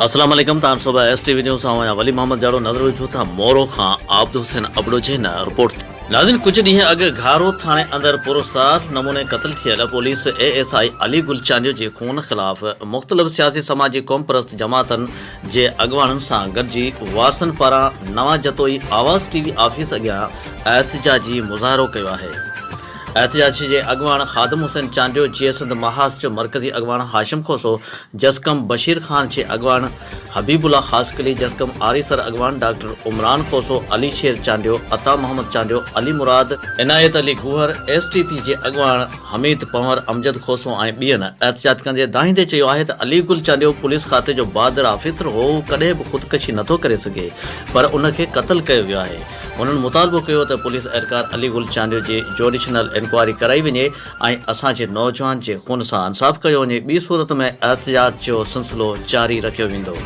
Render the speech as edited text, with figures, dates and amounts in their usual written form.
اسلام عليڪم تان صبح ايس ٽي وي نيوز سان آهيان ولي محمد جاڙو نظر وجهو ٿا مورو کان عابد حسين ابڙو جي هن رپورٽ تي. ناظرين ڪجهه ڏينهن اڳ گهارو ٿاڻي اندر پراسرار نموني قتل ٿيل police A S I Ali Gul Chandio جي خون خلاف مختلف سياسي سماجي قومپرست جماعتن جي اڳواڻن سان گڏجي وارثن پاران نوان جتوئي آواز ٽي وي آفيس اڳيان احتجاجي مظاهرو ڪيو آهي. احتجاج جي اڳواڻ خادم حسين چانڊيو، جيئي سنڌ محاذ جو مرڪزي اڳواڻ هاشم کوسو، جسقم بشير خان جي اڳواڻ حبيب الله خاصخيلي، جسقم آريسر اڳواڻ ڊاڪٽر عمران کوسو، علي شير چانڊيو، عطا محمد چانڊيو، علي مراد، عنايت Ali Gohar, S T P جي اڳواڻ حميد پنهور، امجد کوسو ۽ ٻين احتجاج ڪندي دانهيندي چيو آهي ته علي گل چانڊيو پوليس کاتي جو بهادر آفيسر هو، هو ڪڏهن به خودڪشي نٿو ڪري سگهي پر ان کي قتل ڪيو ويو آهي. هنن مطالبو ڪيو ته پوليس اهلڪار علي گل چانڊيو جي جوڊيشنل انڪوائري ڪرائي وڃي ۽ اسان جي نوجوان جي خون سان انصاف ڪيو وڃي ٻي صورت ۾ احتجاج جو سلسلو جاري رکيو ويندو.